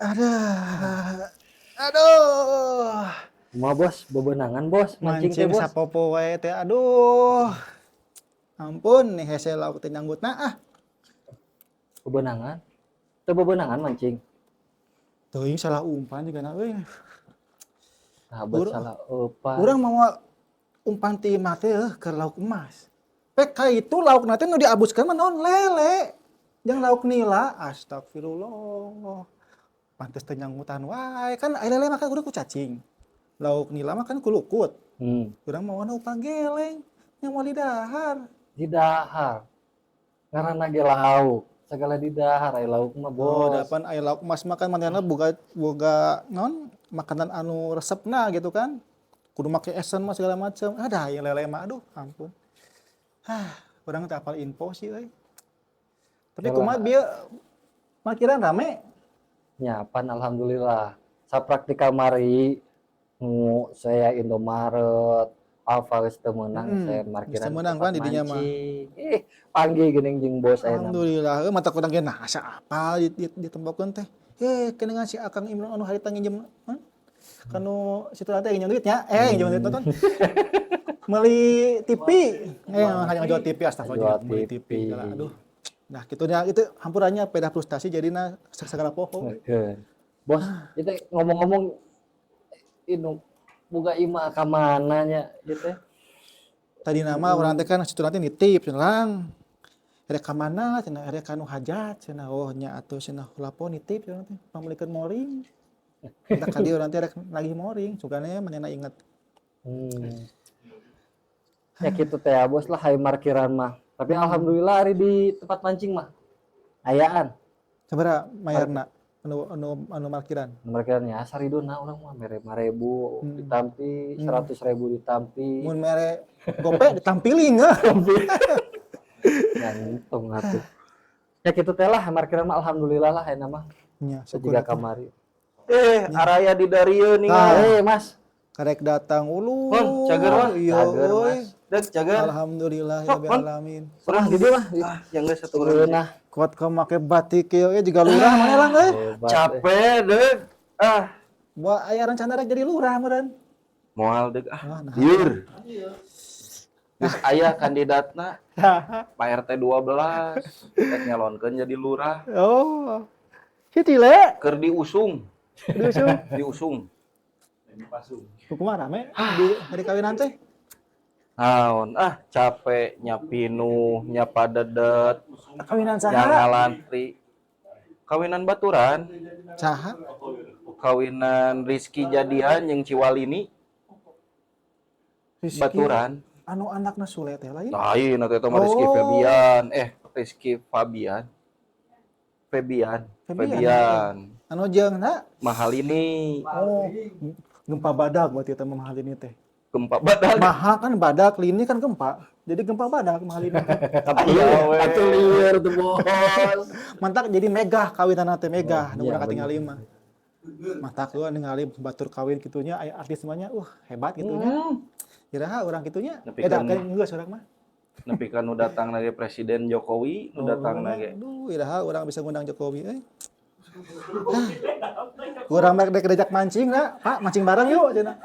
Aduh. Aduh. Kumaha, Bos, bebenangan, Bos, mancing teh, Mancing Bos. Sapopo wae teh, aduh. Ampun nih, hese lauk teh nyanggutna ah. Bebenangan. Teu bebenangan mancing. Teuing, salah umpan juga na euy. Nah, buat salah umpan. Urang mau umpan ti imah teh keur lauk emas. Pek ka itu lauk teh nu diabuskeun mah naon, lele. Jeung lauk nila, astagfirullah. Pantes teh nyanggutan wae, kan aya lele mah kan kudu ku cacing. Lauk nila mah kan ku lukut. Urang mau umpan geleng yang mau didahar. Di dahar. Ngaranna ge lauk. Segala di dahar aya lauk mah, Oh, Bos. Dapan aya lauk emas mah kan manehna boga boga non makanan anu resepna gitu kan. Kudu make esen mah segala macam. Ada aya lele mah, aduh ampun. Hah, urang teh apal info sih euy. Tapi Yalah. Kumaha bieu, parkiran rame? Nyapan alhamdulillah. Saprak ti kamari nu saya Indomaret, Alfa geus teu meunang, saya Geus parkiran teu meunang tempat pan di dinya mah. mancing. Ih, panggih geuning jeung bos ayeuna mah. Alhamdulillah, euy, mata kurang ge nah asa apal di tempokeun teh. Eh, kedengan si Akang Imron anu harita nginjem kanu situ teh nginjem duit nya. Eh, nginjem duit nonton. Meuli TV. Eh, hanya ngajual TV, astagfirullah, Ngajual meuli TV. TV. Aduh. Nah, kitu nya itu hampurannya peda frustasi jadina segala poho. Heeh. Bos, itu ngomong-ngomong inu boga imah ka mana nya gitu teh? Tadi nama urang teh kan situ nanti nitip cenah lang. Rek ka mana cenah, rek ka nu hajat cenah, oh nya atuh cenah, lapo nitip cenah teh pangmeulikeun moring. Kita ka dieu urang teh rek nagih moring, sugane manehna inget. Ya gitu teh ya, Bos, lah hayu markiran mah. Tapi alhamdulillah hari di tempat mancing mah ayaan. Sabaraha mayarna anu anu anu markiran? Markirannya saridona urang mah mere 5.000 ditampi, 100.000 ditampi. Mun mere gope ditampiling heuh. Ganteng atuh. Ya gitu teh lah markiran mah, alhamdulillah lah ayeuna mah. Nya, syukur Juga atuh. Kamari. Eh, araya di darieu nih. Tah. Eh, Mas. Karek datang ulu. Pon, cager, Pon. Iya, Cager, euy. Mas. Dek, cager. Alhamdulillah Sok, ya Pon. Alamin. Urang di dieu mah. Ah, yang geus satu urang. Nah, Kuat kau make batik ieu ge juga lurah mana lang euy. hebat, eh. Capek, Dek. Ah, Buat aya rencana rek jadi lurah meureun. Moal, Dek, ah. Wah, nah. Lieur. Geus aya kandidatna Pak RT 12 rek nyalonkeun jadi lurah. Oh. Si Cile, Keur diusung, diusung. Diusung. Kumaha rame di hari kawinan teh? Naon ah, capek nya, pinuh nya, padedet. Kawinan Yang saha? ngalantri kawinan baturan. Saha? Kawinan Rizky jadian yang Ciwalini. Rizky. Baturan. Anu anakna Sule teh lain? Lain atau itu mah Rizky Oh. Febian, eh, Rizky Fabian, Febian. Febian. Febian. Anu jeung na? Mahalini. Oh, gempa badak berarti eta mah Mahalini teh. Gempa badak. Maha kan badak, lini kan gempa. Jadi gempa badak Mahalini teh. Iya we. Atuh lieur tuh, Bos. Mantak jadi megah kawinan teh, megah nu Iya, urang katingali mah. Matak gua ningali batur kawin kitunya, aya artis semuanya, hebat gitunya. Iraha urang kitunya. Nepi Eh, da kan- kan geus urang mah. Nepi ka nu datang lagi Presiden Jokowi nu datang lagi. Aduh, iraha urang bisa ngundang Jokowi euy. Ah. Urang mah dek diajak mancing lah, "Pak, mancing bareng yuk," cenah.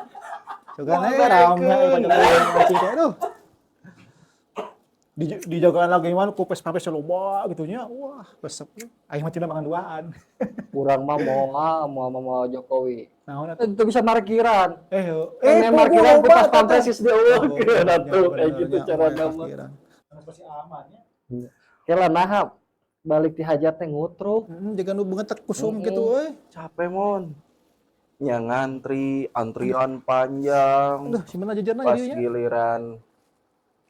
Sugan we rame Pak Jokowi mancing teh, aduh. Di dijagaan lagi mah ku Vespa loba gitu nya. Wah, resep. Aing mah makan duaan. Urang mah moal moal moal Jokowi. Naon atuh? Itu bisa markiran. Eh, heuh. Eh, markiran ku pas pampres geus dieuweuhkeun Oh, atuh kayak gitu cara nama. Pasti aman ya. Kela naha balik ti hajat teh ngutruk. Heeh, jaga nu beungeut kusum gitu euy. Capek, Mon, nya, ngantri, antrian panjang. Aduh, si mana jajarna Pas jadinya? Giliran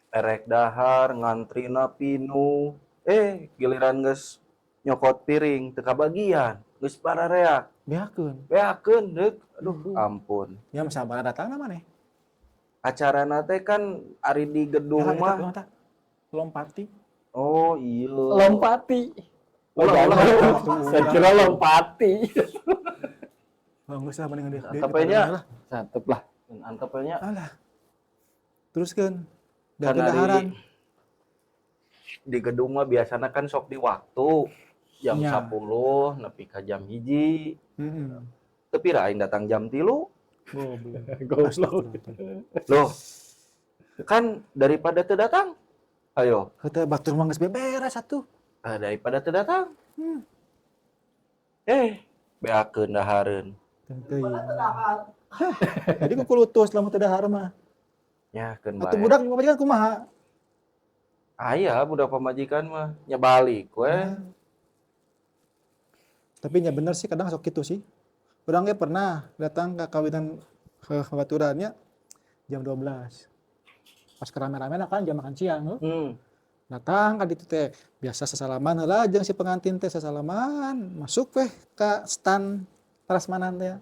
erek dahar ngantrina pinuh, eh, giliran geus nyokot piring teu kabagian, geus parareak. Beakeun. Beakeun, Deuk, aduh ampun. Ya sabar datang maneh. Acarana teh kan ari di gedung mah. Lompati. Oh iya. Lompati. Ulah, ulah. Saya kira lompati. Oh, geus lah mendingan di Antep nya. lah. Santep lah. Antep nya. Alah. Teruskeun. Kan Da daharan. Di gedung mah biasanya kan sok di waktu. Jam 10 nepi ka jam 1. Tapi aing datang jam 3. Goblok. Goblok. Loh. Kan daripada teu datang. Ayo, Heuh, batur mah geus beberes atuh. Ah, daripada teu datang. Eh, beakeun dahareun. Teuing. Jadi kukulutus lamun teu dahar mah. Ya, keun Atuh bae. Budak pamajikan kumaha? Aya budak pamajikan mah nya balik we. Tapi ya bener sih, kadang sok gitu sih. Urang ge pernah datang ke kawinan ke baturannya jam 12. Pas kerame-rame kan jam makan siang heuh. Datang ka ditu teh biasa sasalaman heula jeung si pengantin teh, sasalaman, masuk weh ka stand prasmanan teh.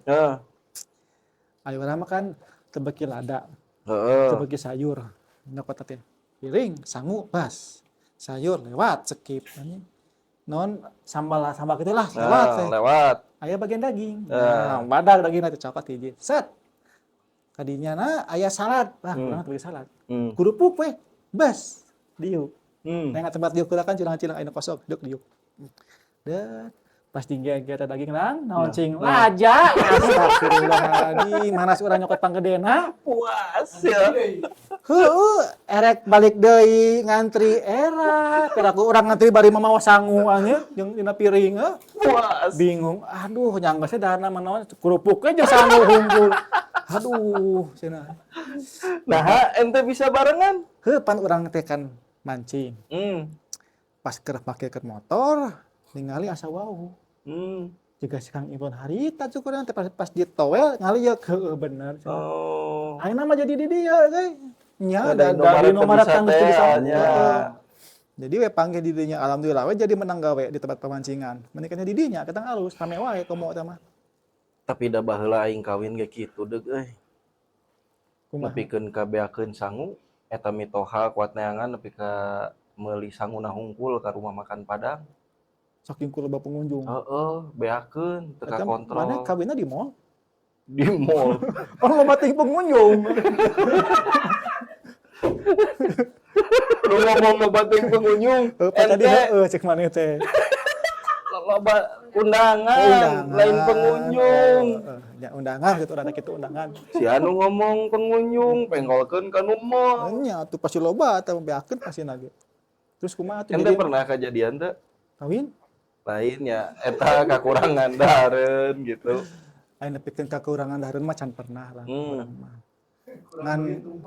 Ayo, urang mah kan teu beuki lada, teu beuki sayur. Nyokot teh piring, sangu, bas. Sayur lewat, skip anjing. Non sambal sambal gitu lah, lewat Nah, teh. lewat. Aya bagian daging. Ah. Nah, badag daging teh cokot hiji. Set. Kadinya na aya salad. Lah, urang teu beuki salad. Kerupuk weh, bas. Diuk. Nengok tempat diuk kan cilang-cilang aya kosong, diuk diuk. Deh, pas digegek daging lang, naon cing? Nah. Laja. Astagfirullahaladzim, mana si urang nyokot panggedena? Puas ya. Heueuh, erek balik deui ngantri era. Piraku urang ngantri bari mamawa sangu anjir jeung dina piring heuh. Puas. Bingung, aduh, nyangga sih daharna mah naon, kerupuk we jeung sangu hungkul. Aduh, cenah. Nah, ente bisa barengan? Heuh, pan urang teh kan mancing. Pas keur make ke motor, ningali asa wau. Juga si Kang Ibon harita cukur teh pas di towel ngali ya, heueuh bener cenah. Oh. Ayeuna mah jadi di dieu euy. Nya Oh, da da da Indomaret teu Indomaret bisa kan geus teh, teu bisa. nya. Heeh. Jadi we panggil di dinya, alhamdulillah we jadi menang gawe di tempat pemancingan. Menikahnya di dinya ketang alus rame wae komo eta mah. Tapi da baheula aing kawin ge kitu deuk euy. Kumaha? Nepikeun ka beakeun sangu eta mitoha kuat neangan nepi ka meuli sanguna hungkul ka rumah makan Padang. Saking ku loba pengunjung. Heeh, beakeun teu Eta kakontrol. mana kawinna di mall? Di mall. Oh, loba teuing pengunjung. Lu ngomong loba teuing pengunjung. Heuh, pa tadi Ente heueuh cek maneh teh. Loba undangan, Oh, undangan. lain pengunjung. Heeh, ya undangan gitu, urang teh kitu undangan. Si anu ngomong pengunjung, penggolkeun ka nu mall. Nya tuh pasti loba eta beakeun pasti nage. Terus kumaha tuh Ente jadi pernah kejadian teu? Kawin? Lain ya, eta kakurangan dahareun gitu. Aing nepikeun kakurangan dahareun mah can pernah lah urang mah. Ngan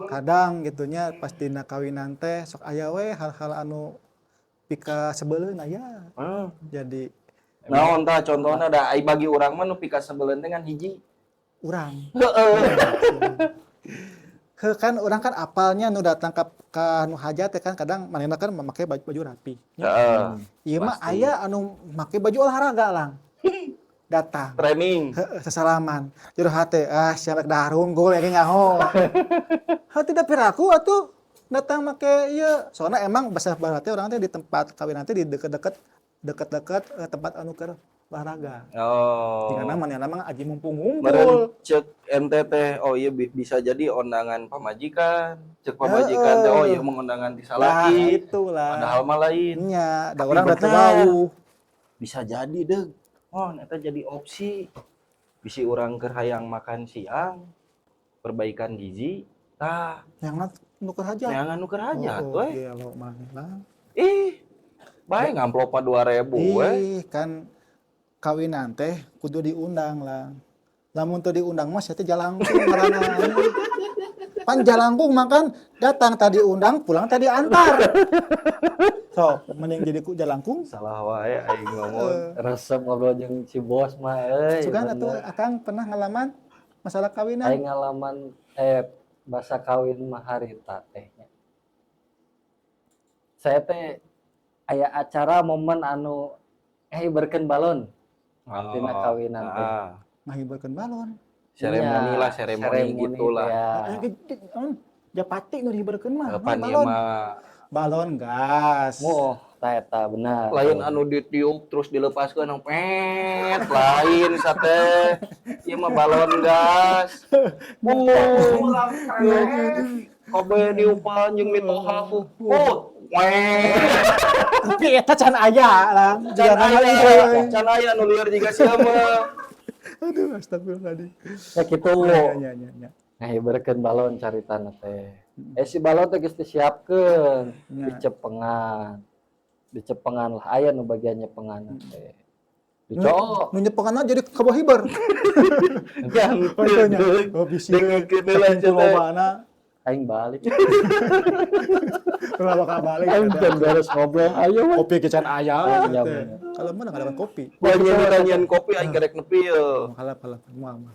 kadang gitunya pas dina kawinan teh sok aya we hal-hal anu pika sebeleun aya. Jadi Naon tah contohna? Da ai bagi urang mah nu pika sebeleun teh ngan hiji. Urang. Heeh. Heuh, kan urang kan apalnya nu datang ka nu hajat teh kan kadang manehna kan make baju, baju rapi. Heeh. Ieu mah Pasti. aya anu make baju olahraga lang. Datang. Training. Heeh, sesalaman. Jero hate, ah siapa dahar unggul ya nyaho. Heuh, tidak piraku atuh datang make ieu. Soalnya emang bahasa barat teh urang teh di tempat kawinan teh di deket-deket tempat anu keur olahraga. Oh. Di mana mah aji mumpung ngumpul. Meren cek ente teh, oh iya, bisa jadi undangan pamajikan, cek pamajikan teh, oh iya mah undangan ti Nah, salaki. itulah. Padahal mah lain. Nya, da Tapi urang datang bener. wau. Bisa jadi deh. Oh, eta jadi opsi. Bisi urang keur hayang makan siang, perbaikan gizi, tah Yang nu keur hajat. Neangan nu keur hajat Oh, we. gelo maneh lah. Ih, bae ngamplop mah 2000 we. Ih, kan kawinan teh kudu diundang lah. Lamun teu diundang mah sia teh jalangkung ngaranna. Pan jalangkung mah kan datang tadi undang, pulang tadi antar. So, mending jadi ku jalangkung. Salah wae aing ngomong. Resep ngobrol jeung si bos mah euy. Sugan atuh Bener. akang pernah ngalaman masalah kawinan? Aing ngalaman bahasa kawin mah harita teh nya. Saya teh aya acara momen anu hiberkeun balon dina kawinan teh. Ah. Ngahiberkeun balon. Seremoni Nya, lah, seremoni gitulah. Ya. Ah, japati nu dihiberkeun mah. Kapan ieu Balon. mah Balon gas. Oh, tah eta benar. Lain anu ditiup terus dilepaskeun anu pet, lain sate. Ieu mah balon gas. Kobe diupan jeung mitoha. Oh, Weh. Tapi eta can aya lah. Can Jangan aya, aya. Can aya nu lieur jiga sia mah. Aduh, astagfirullahaladzim. Ya gitu. Ya, ya, ya, ya. Ngahiberkeun balon caritana teh. Eh, si balon teh geus disiapkeun, dicepengan. Dicepengan lah, aya nu bagian nyepengan teh. Dicok. Nu nyepengan jadi kaboh hiber. Yang Oh, itu nya. Oh, bisi. Dengekeun heula Saking cenah. lobana. Aing balik. Ulah bakal balik. Aing can beres ngobrol. Ayo we. Kopi ke can aya. Oh, iya, Teh. bener. Kalau mana nggak dapat kopi. Gua nyian kopi, aing kerek nepi ye. Kalap kalap moal mah.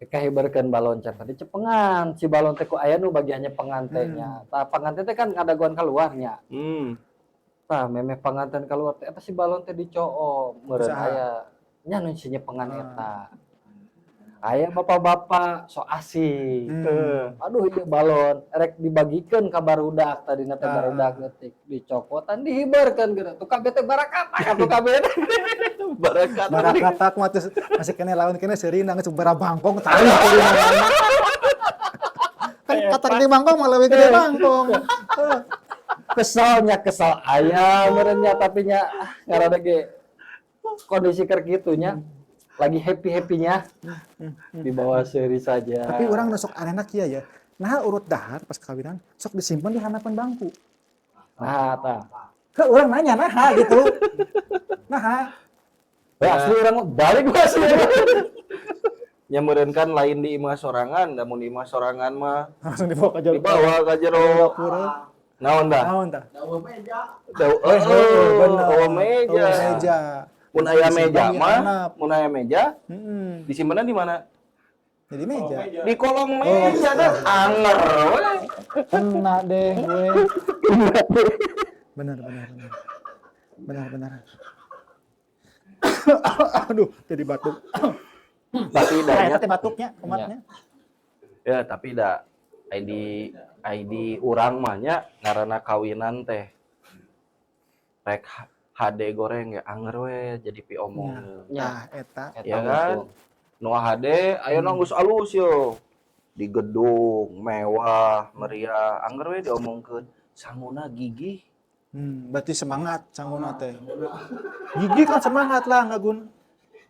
Kahiberkeun balon can tadi cepengan. Si balon teh ku aya nu bagian nyepengan teh nya. Tah, panganten teh kan ngadagoan keluarnya. Tah, memeh panganten keluar teh eta si balon teh dicook meureun Saha? Aya nya nu si nyepengan eta. Aya bapak-bapak sok asik. Aduh, ieu balon rek dibagikeun ka barudak tadina teh, barudak leutik dicokotan, dihibarkeun geura. Tuh kabeh teh barakatak atuh kabeh teh. Barakat. Barakatak mah teh masih kene lawan kene seurina geus bara bangkong tahu seurina. Kan kata gede bangkong malah lebih gede bangkong. Heuh. Keselnya kesel aya meureun nya, tapi nya ah, ngarana ge kondisi keur kitu nya, lagi happy-happynya di bawah seuri saja. Tapi orang nu sok anehna kieu ya. Nah, urut dahar pas kawinan sok disimpan di handapan bangku. Nah, tah. Ke orang nanya nah gitu. Nah, Eh, asli orang mah balik gua asli. Nya meureun kan lain di imah sorangan, da mun di imah sorangan mah langsung dibawa ke jero. Dibawa ka jero. Dapur. Naon dah? Naon tah? Dau, Eh, oh, bener. oh, meja. Oh, meja. Mun aya Disimpan meja di mah, handap. mun aya meja, disimpanna di mana? Jadi meja. Di kolong meja dah anger we. Kena deh gue. Benar, benar, benar. Benar, benar. Aduh, jadi batuk. Tapi Nah, dah eta teh batuknya, kumatnya. Ya, tapi da ID ID urang mah nya ngaranna kawinan teh rek HD goreng ya anger we jadi piomong. Ya, Nah, eta. eta Ya kan? betul. Nu HD ayeuna geus alus yo. Di gedung mewah, meriah, anger we diomongkeun sanguna gigih. Berarti semangat sanguna teh. Gigih kan semangat lah ngagun.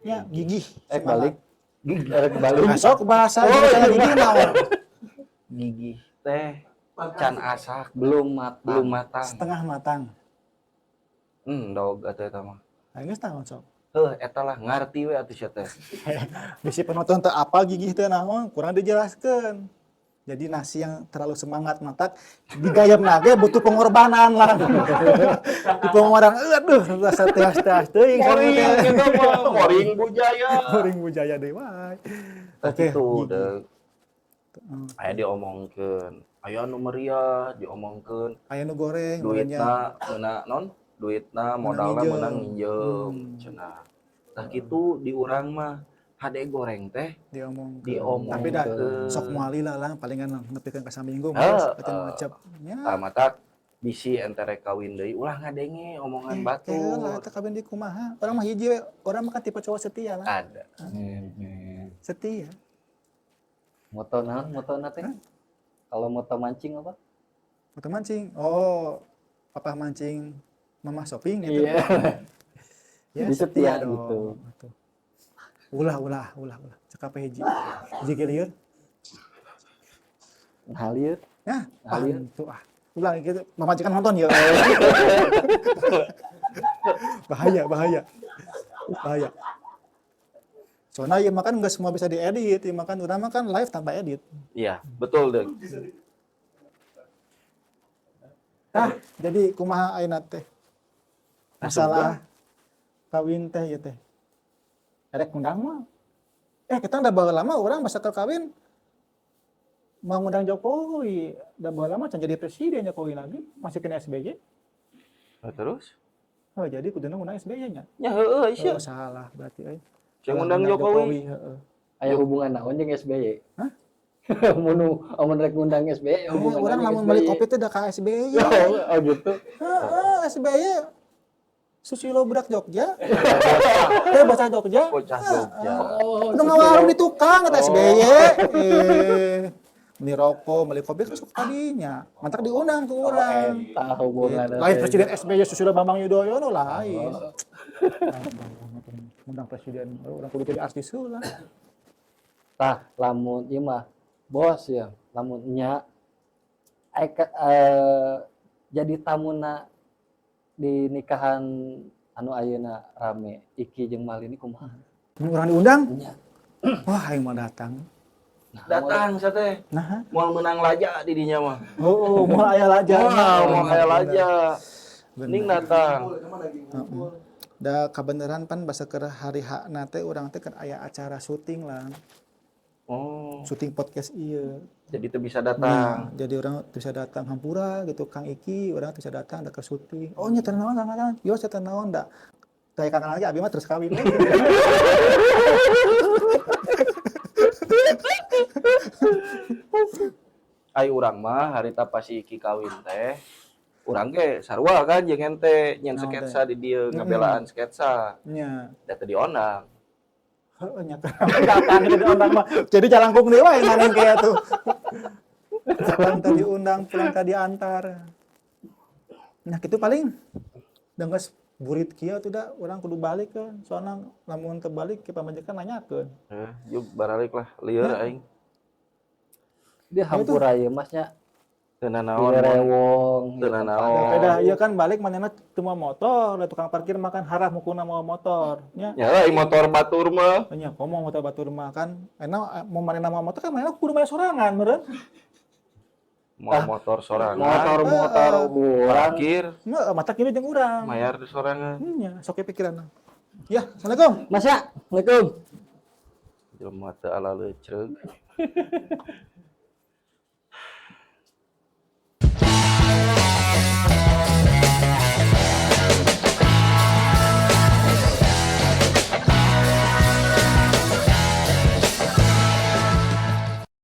Ya, gigih. Eh, Semangat. balik. Rek balik. Nah, sok bahasa Oh, bahasa iya. gigih naon? Gigih teh can asak, Belum matang. Belum matang. Setengah matang. Dog atuh eta mah. Nah, geus naon sok? Heuh, eta lah ngarti we atuh sia teh. Bisi penonton teu apal gigih teh naon, kurang dijelaskeun. Jadi nasi yang terlalu semangat matak digayap ge butuh pengorbanan lah. Di pengorbanan, aduh, rasa teas-teas teuing Moring eta mah, moring bujaya. Moring bujaya deui wae. Tah Oke, kitu gigih. deuk. Aya diomongkeun, aya nu meriah diomongkeun, Aya nu goreng, gorengnya. Duitna meunang non, duitna modalna nginjem. Meunang nginjem cenah. Tah kitu di urang mah HD goreng teh Diomongkeun. Diomongkeun. Tapi dah sok moal lila lah, palingan nepikeun ka saminggu Heeh. mah eta ngecep. Ya. Tah, matak bisi ente rek kawin deui ulah ngadenge omongan Eh, batur. lah eta kawin di kumaha? Orang mah hiji we, orang mah kan tipe cowok setia lah. Ada. Setia. Moto naon? Moto teh? Kalau moto mancing apa? Moto mancing. Oh, papa mancing, mama shopping gitu. Iya. Ya, Jadi setia dong. gitu. Atuh. Ulah, ulah, ulah, ulah. Cekap hiji. Hiji ge lieur. Halir. Nah, Halir. tuh ah. Ulah gitu, pamajikan nonton ya. Bahaya, bahaya. Bahaya. Soalnya ya makan nggak semua bisa diedit, ya makan udah makan live tanpa edit. Iya, betul deh. Nah, jadi kumaha ayeuna teh? Masalah kawin teh ya teh. Erek ngundang mah. Eh, kita udah bawa lama orang masa ke kawin mau ngundang Jokowi. Udah bawa lama can jadi presiden Jokowi lagi, masih kena SBY. Nah, terus? Oh, jadi kuduna ngundang SBY nya. Ya heueuh sia. Oh, salah berarti euy. Yang ngundang Jokowi. Heeh. Aya hubungan naon jeung SBY? Hah? Mun amun rek ngundang SBY Eh, hubungan orang naon lamun jeung beli SBY? kopi teh da ka SBY. Oh, gitu. Heeh, SBY Susilo budak Jogja. Eh, bocah Jogja. Bocah Jogja. Oh, Nu ngawarung di tukang kata SBY. Eh, Beli rokok, beli kopi kan sok tadinya. Matak diundang ke urang. Eta hubunganna Gitu. Lain teh. Presiden SBY Susilo Bambang Yudhoyono lain. Undang presiden, urang kudu jadi artis heula. Tah, lamun ieu mah bos ya, lamun nya eka, jadi tamuna di nikahan anu ayeuna rame Iki jeung Malini kumaha? Mun urang diundang, Nya. Wah, aing mah datang. Datang sia teh. Nah, Moal menang laja di dinya mah. oh, moal aya laja. Moal moal aya laja. Mending datang. Heeh. Da kabeneran pan basa keur hari H na teh urang teh kan aya acara syuting lah. Oh, Syuting podcast ieu. Jadi teu bisa datang. Nah, jadi urang teu bisa datang, hampura gitu, Kang Iki, urang teu bisa datang da keur syuting. Oh nya, teu naon, Kang Alan. Yo teu naon da. Kayak Kang Alan lagi abi mah terus kawin. Ai urang mah harita pas si Iki kawin teh. Urang ge sarua kan jeung ente nyen Naon teh? sketsa di dieu, ngabelaan sketsa. Nya. Da teu diondang. Heeh nya, datang gitu diundang mah. Jadi jalangkung deui wae maneh kayak tuh. Pulang tadi undang, pulang tadi antar. Nah, gitu paling. Da geus burit kieu tuh da urang kudu balik kan. Soalna lamun teu balik ke pamajikan nanyakeun. Eh, yuk baralik lah, lieur aing. Dia hampura ieu masnya Teu di nanaon. Rewong. Teu nanaon. Beda ieu kan balik manehna teu mawa motor, da tukang parkir makan harah mukuna mawa motor nya. Ya lah, motor batur mah. Nya komo motor batur mah kan. Enak mau manehna mawa motor kan manehna kudu bayar sorangan meureun. Mau motor sorangan. Motor-motor urang. Parkir, Heeh, mata kini jeung urang. mayar di sorangan. Nya, sok pikiran. Ya, Assalamualaikum. Mas ya, Assalamualaikum. Jelema teu ala leucreug.